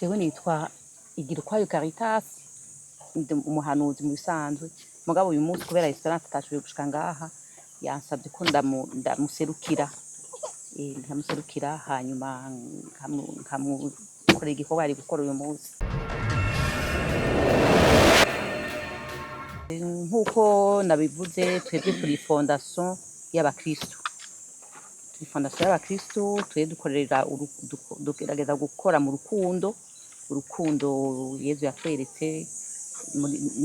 Jewe nitwa Igirukwayo Caritas, ndi umuhanuzi mu bisanzwe, mugabo uyu munsi kubera Esperance atashoboye gushika ngaha, yansavye ko ndamuserukira, nkamuserukira hanyuma nkamukorera igikorwa yari gukora uyu munsi. Nk'uko nabivuze, twebwe turi fondation y'abakristu, turi fondation y'abakristu. Twe dukorera dugerageza gukora mu rukundo, urukundo Yezu yatweretse.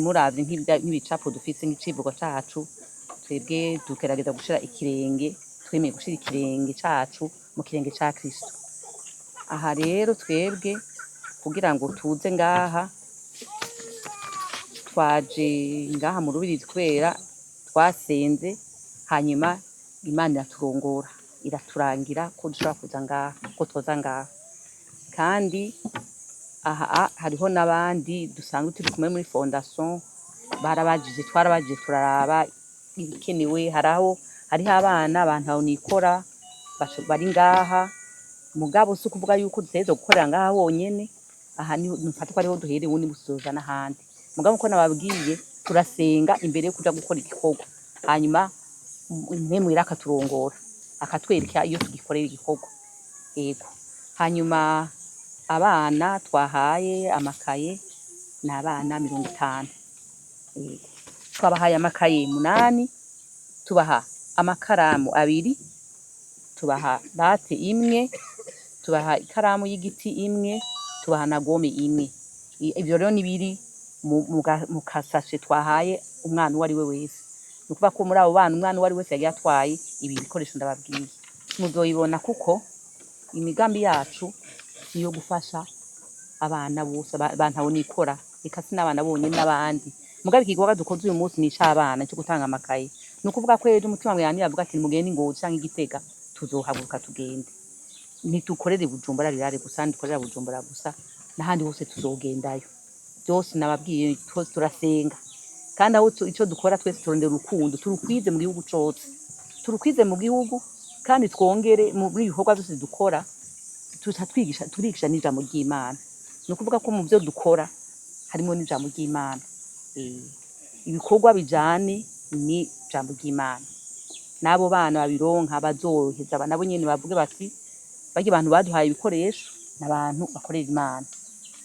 Muravye nk'ibicapo dufise, nk'icivugo cacu, twebwe tugerageza gushira ikirenge, twemeye gushira ikirenge cacu mu kirenge ca Kristo. Aha rero twebwe kugira ngo tuze ngaha, twaje ngaha mu Rubirizi kubera twasenze, hanyuma Imana iraturongora, iraturangira ko dushobora kuza ngaha, ko twoza ngaha. Kandi aha hariho n'abandi dusanzwe turi kumwe muri fondation, barabajije, twarabajije, turaraba ibikenewe. Haraho hariho abana abantu nikora bari ngaha, mugabo si ukuvuga yuko dutegerezwa gukorera ngaha honyene. Aha niho nufata ko ariho duhereye, ubundi musoza n'ahandi. Mugabo uko nababwiye, turasenga imbere yo kuja gukora igikorwa, hanyuma Mpwemu Yera akaturongora, akatwereka iyo tugikorera igikorwa. Yego, hanyuma abana twahaye amakaye ni abana 50. Yego, twabahaye amakaye 8, tubaha amakaramu 2, tubaha latte imwe, tubaha ikaramu y'igiti imwe, tubaha na gomme imwe. Ivyo rero nibiri mu kasashe twahaye umwana uwo ari we wese. Ni ukuvuga ko muri abo bana umwana uwo ari wese yagiye atwaye ibi bikoresho ndababwiye. Muzoyibona, kuko imigambi yacu niyo gufasha abana bose bantaho nikora, eka si n'abana bonyene, n'abandi. Mugabo igikorwa dukoze uyu munsi ni ic'abana cyo gutanga amakaye. Ni ukuvuga ko ejo umutima mweranda yavuga ati mugende Ngozi canke Igitega, tuzohaguruka tugende. Ntitukorere Bujumbura rirare gusa, ntidukorera Bujumbura gusa, n'ahandi hose tuzogendayo. Byose nababwiye, twese turasenga, kandi aho ico dukora twese turondera urukundo, turukwize mu gihugu cose, turukwize mu gihugu. Kandi twongere muri ibikorwa byose dukora tuca twigisha, turigisha n'ijambo ry'Imana. Ni ukuvuga ko mu byo dukora harimo n'ijambo ry'Imana. Ibikorwa bijane n'ijambo ry'Imana, n'abo bana babironka bazoheza nabo nyene bavuge bati barya abantu baduhaye ibikoresho n'abantu bakorera Imana,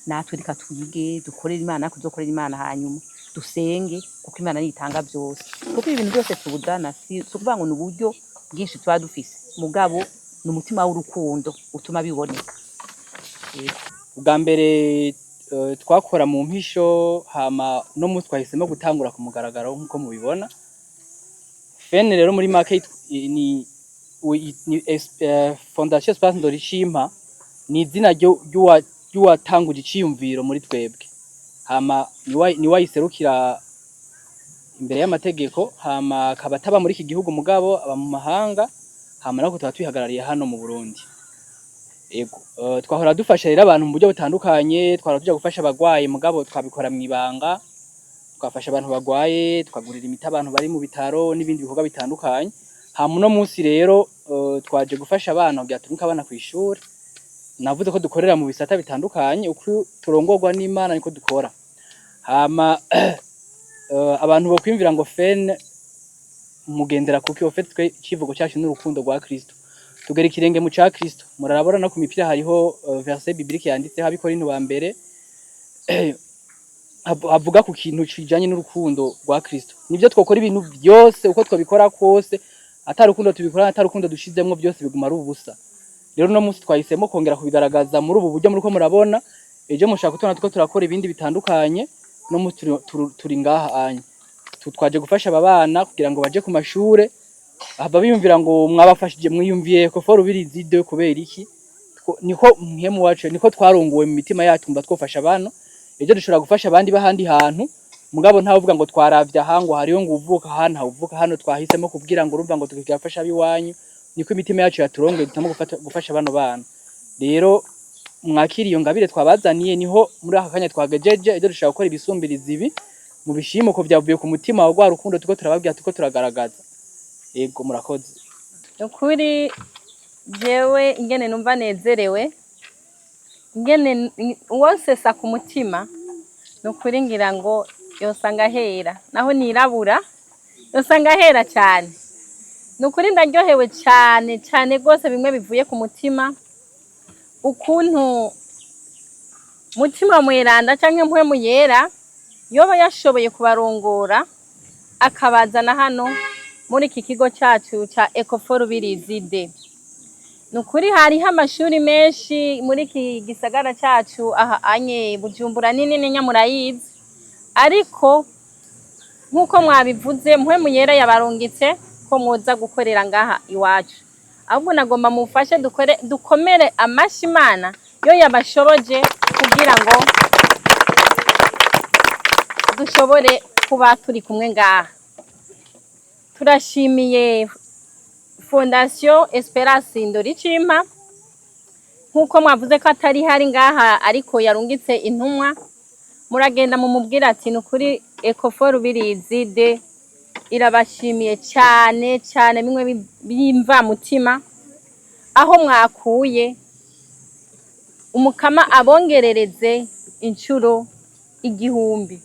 natwe reka twige dukorere Imana, natwe tuzokorera Imana, hanyuma dusenge, kuko Imana niyo itanga byose. Kuko ibintu byose tubuzana si ukuvuga ngo ni uburyo bwinshi tuba dufise, mugabo ni umutima w'urukundo utuma biboneka. Yego. Ubwa mbere twakora mu mpisho, hama no munsi twahisemo gutangura ku mugaragaro nk'uko mubibona. FEN rero muri make ni Fondation Espace Ndoricimpa, ni izina ry'uwatanguje iciyumviro muri twebwe, hama niwe ayiserukira imbere y'amategeko, hama akaba ataba muri iki gihugu mugabo aba mu mahanga, hama natwe tukaba twihagarariye hano mu Burundi. Ego, twahora dufasha rero abantu mu buryo butandukanye, twahora tuja gufasha abagwaye, mugabo twabikora mw'ibanga, twafasha abantu bagwaye, tukagurira imiti abantu bari mu bitaro n'ibindi bikorwa bitandukanye. Hama uno munsi rero twaje gufasha abana kugira turungike abana kw'ishure. Navuze ko dukorera mu bisata bitandukanye, uko turongorwa n'Imana niko dukora. Hama abantu bokwiyumvira ngo FEN mugendera kuki? Au fait, twe icivugo cacu n'urukundo rwa Kristo. Tugera ikirenge mu ca Kristo. Murarabona no ku mipira hariho verset biblique yanditseho Abikorinto ba mbere, havuga ku kintu kijanye n'urukundo rwa Kristo. Nivyo twokora ibintu byose, uko twabikora kose, atari urukundo tubikora, atari urukundo dushizemwo, byose biguma ari ubusa. Rero uno munsi twahisemo kongera kubigaragaza muri ubu buryo muriko murabona. Ejo mushaka kutubona turiko turakora ibindi bitandukanye. Uno munsi turi ngaha anya. Twaje gufasha aba bana kugira ngo baje ku mashure. Hava biyumvira ngo mwabafashije, mwiyumviye ko for Rubirizi de kubera iki? Niko mpwemu wacu, niko twarongowe mu mitima yacu, mba twofasha abana. Ejo dushobora gufasha abandi b'ahandi hantu, mugabo ntawe uvuga ngo twaravye aha ngo hariyo ngo uvuka aha, ntawe uvuka hano. Twahisemo kubwira ngo urumva ngo tukigafasha abiwanyu, niko imitima yacu yaturongoye, duhitamo gufasha bano bana. Rero mwakira iyo ngabire twabazaniye, niho muri aka kanya twagejeje. Ejo dushobora gukora ibisumbiriza ibi mu bishimo ko vyavuye ku mutima wa rwa rukundo turiko turababwira, turiko turagaragaza. Yego, murakoze. Ukuri jewe ingene numva nezerewe. Ngene uwonsesa ku mutima, ni ukuri ngira ngo yosanga hera, naho nirabura yosanga hera cyane. Ni ukuri ndaryohewe cyane cyane rwose, bimwe bivuye ku mutima, ukuntu Mutima Mweranda canke Mpwemu Yera yoba yashoboye kubarongora akabazana hano muri iki kigo cyacu ca Ecofor Rubirizi D. Ni ukuri hariho amashuri menshi muri iki gisagara cyacu aha anye Bujumbura nini nini murayizi, ariko nk'uko mwabivuze, Mpwemu Yera yabarungitse ko mwoza gukorera ngaha iwacu. Ahubwo nagomba mufashe dukore, dukomere amashi Imana yo yabashoboje kugira ngo dushobore kuba turi kumwe ngaha. Turashimiye Fondation Esperance Ndoricimpa, nk'uko mwavuze ko atari hari ngaha ariko yarungitse intumwa. Muragenda mumubwira ati ni ukuri Ecofor Rubirizi D irabashimiye cyane cyane, bimwe by'imvamutima. Aho mwakuye, Umukama abongerereze inshuro 1000.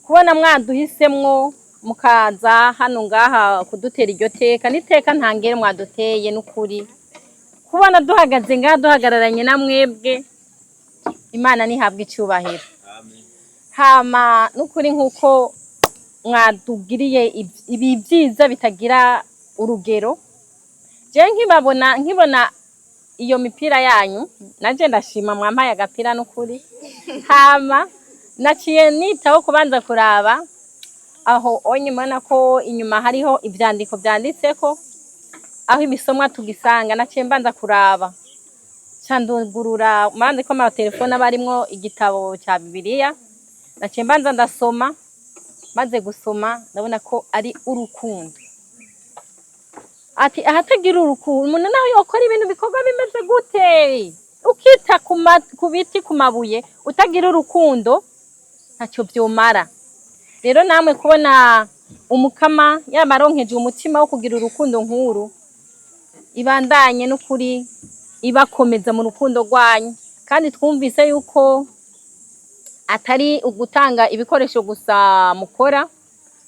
Kubona mwaduhisemwo mukaza hano ngaha kudutera iryo teka, n'iteka ntangere mwaduteye. N'ukuri kubona duhagaze ngaha duhagararanye na mwebwe, Imana ntihabwe icyubahiro. Hama n'ukuri nk'uko mwadugiriye ibi byiza bitagira urugero, jewe nkibabona, nkibona iyo mipira yanyu, naje ndashima mwampaye agapira n'ukuri. Hama naciye nitaho kubanza kuraba aho onye mbona ko inyuma hariho ivyandiko vyanditseko aho ibisomwa tugisanga. Naciye mbanza kuraba, ca ndugurura, mbanze ko amatelefone aba arimwo igitabo ca Bibiliya. Naciye mbanza ndasoma. Maze gusoma ndabona ko ari urukundo. Ati ahatagira urukundo, umuntu nawe yokora ibintu bikorwa bimeze gute, ukita ku biti, ku mabuye, utagira urukundo ntacyo vyomara. Rero namwe kubona Umukama yabaronkeje umutima wo kugira urukundo nk'uru, ibandanye n'ukuri ibakomeza mu rukundo rwanyu. Kandi twumvise yuko atari ugutanga ibikoresho gusa mukora,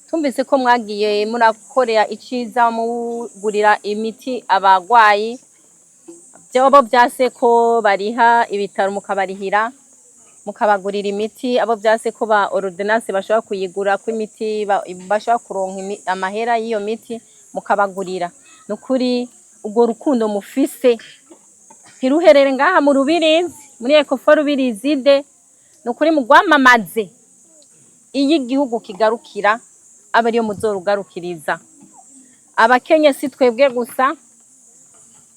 twumvise ko mwagiye murakorera iciza, mugurira imiti abagwayi vyobo vyase ko bariha ibitaro, mukabarihira, mukabagurira imiti. Abo vyase ko ba ordonnance bashobora kuyigura, ko imiti bashobora kuronka amahera y'iyo miti, mukabagurira. Nukuri urwo rukundo mufise ntiruherere ngaha mu Rubirizi, muri Ecofor Rubirizi D. Nukuri mugwamamaze, iyo igihugu kigarukira abe ariyo muzorugarukiriza. Abakenye si twebwe gusa,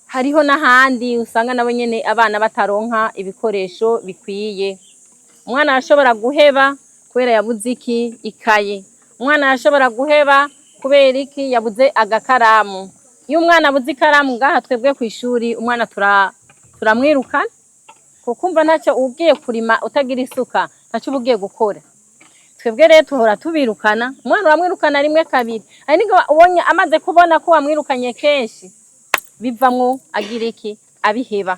hariho n'ahandi usanga nabo nyene abana bataronka ibikoresho bikwiye. Umwana arashobora guheba kubera yabuze iki? Ikaye. Umwana arashobora guheba kubera iki? Yabuze agakaramu. Iyo umwana abuze ikaramu ngaha twebwe kw'ishuri, umwana turamwirukana, kuko umva ntacyo ugiye kurima utagira isuka, ntacyo uba ugiye gukora. Twebwe rero tuhora tubirukana. Umwana uramwirukana rimwe, kabiri, hari n'igihe ubonye amaze kubona ko wamwirukanye kenshi, bivamwo agira iki? Abiheba.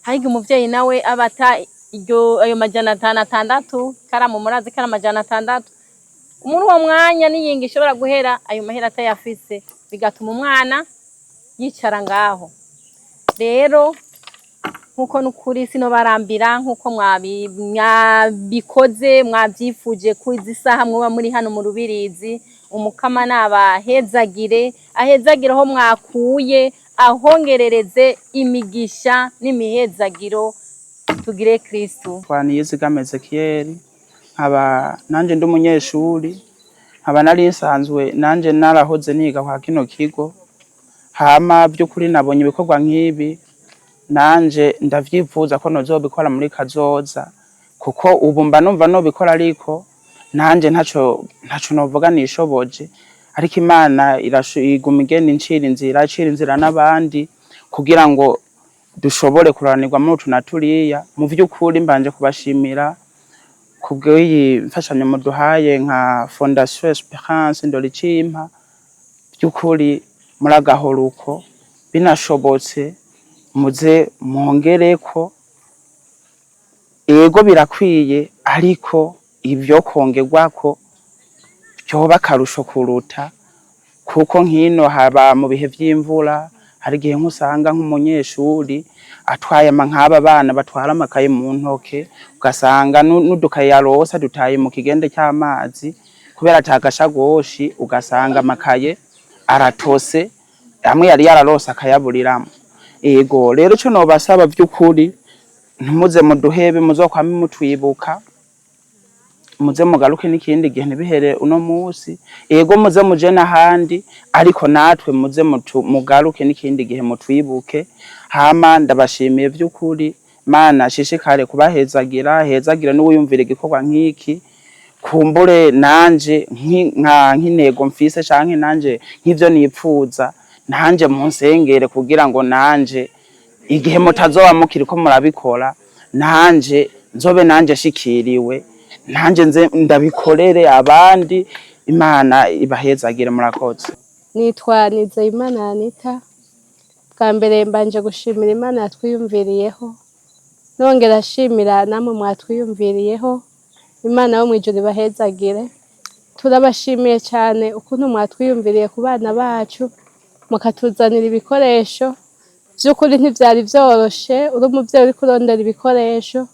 Hari igihe umuvyeyi nawe aba ata iryo ayo 500, 600, karamu murazi ko ari 600. Muri uwo mwanya n'iyinga ishobora guhera, ayo mahera atayafise, bigatuma umwana yicara ngaho. Rero nkuko nukuri sinobarambira, nkuko mwabikoze, mwavyifuje ko izi saha mwoba muri hano mu Rubirizi, Umukama nabahezagire, ahezagire aho mwakuye, ahongerereze imigisha n'imihezagiro. Tugire Kristu. Twa Niyizigama Ezekiel, nkaba nanje ndi umunyeshuri, nkaba nari nsanzwe nanje narahoze niga kwa kino kigo. Hama by'ukuri nabonye ibikorwa nk'ibi, nanje ndavyifuza ko nozobikora muri kazoza, kuko ubu mba numva nobikora, ariko nanje ntaco novuga nishoboje. Ariko Imana iguma igenda incira inzira, icira inzira n'abandi kugira ngo dushobore kuranirwa muri utu na turiya. Mu vy'ukuri mbanje kubashimira kubw'iyi mfashanyo muduhaye nka Fondation Esperance Ndoricimpa. By'ukuri muragahoruko, binashobotse. Muze mwongereko. Ego birakwiye, ariko ivyo kongerwako vyoba akarusho kuruta, kuko nkino haba mu bihe vy'imvura, hari igihe nk'usanga nk'umunyeshuri atwaye nk'aba bana batwara amakaye mu ntoke, ugasanga n'udukaye yaronse dutaye mu kigende c'amazi kubera ata gashagoshi, ugasanga amakaye aratose, amwe yari yararose akayaburiramwo. Ego rero, ico nobasaba vy'ukuri, ntimuze muduhebe, muzokwame mutwibuka, muze mugaruke n'ikindi gihe, ntibihere uno musi. Ego muze muje n'ahandi, ariko natwe muze mugaruke n'ikindi gihe mutwibuke. Hama ndabashimiye vy'ukuri. Mana ashishikare kubahezagira, hezagira n'uwiyumvira igikorwa nk'iki. Kumbure nanje nk'intego mfise canke nanje nk'ivyo nipfuza, nanje munsengere kugira ngo nanje igihe mutazoba mukiriko murabikora, nanje nzobe nanje shikiriwe, nanje nze ndabikorere abandi. Imana ibahezagire, murakoze. Nitwa Nizeyimana Anita. Bwa mbere mbanje gushimira Imana yatwiyumviriyeho, nongera ashimira namwe mwatwiyumviriyeho. Imana yo mw'ijuru ibahezagire. Turabashimiye cyane ukuntu mwatwiyumviriye ku bana bacu, mukatuzanira ibikoresho. By'ukuri ntivyari vyoroshe, uri umuvyeyi uriko urondera ibikoresho,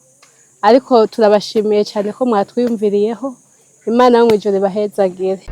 ariko turabashimiye cyane ko mwatwiyumviriyeho. Imana yo mw'ijuru ibahezagire.